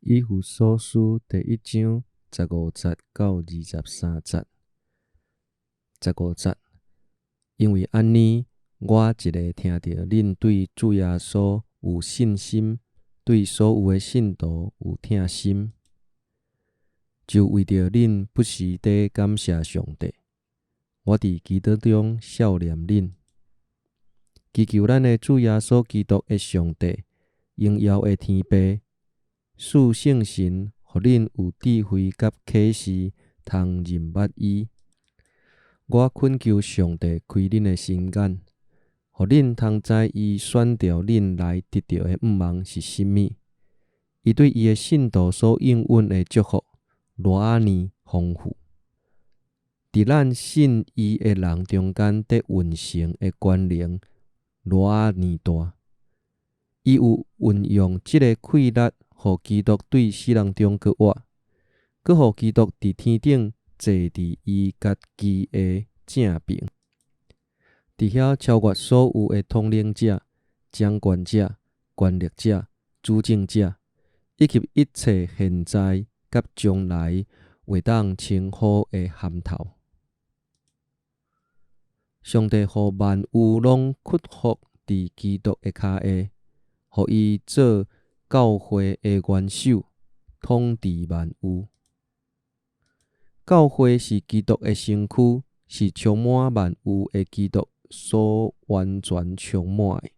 以弗所書第一章十五節到二十三節。十五節，因為按呢，我一下聽著恁對主耶穌有信心，對所有的聖徒有疼心，就為著恁不時地感謝上帝。我佇基督中數念恁，祈求咱的主耶穌基督的上帝，榮耀的天父，賜聖神，予恁有智慧佮啟示，通認捌伊。我懇求上帝開恁的心眼，予恁通知伊選召恁來得著的向望是啥物。伊對伊的聖徒所應允的祝福，偌仔爾豐富。佇咱信伊的人中間，得運成的權能，偌仔爾大。伊有運用這个氣力，予基督對死人中閣活，閣予基督佇天頂坐佇伊家己的正爿，佇遐超越所有的統領者、掌權者、權力者、主政者，以及一切現在佮將來會當稱呼的銜頭。上帝予萬有攏屈服佇基督的跤下，予伊做教會的元首，統治萬有。教會是基督的身軀，是充滿萬有的基督所完全充滿的。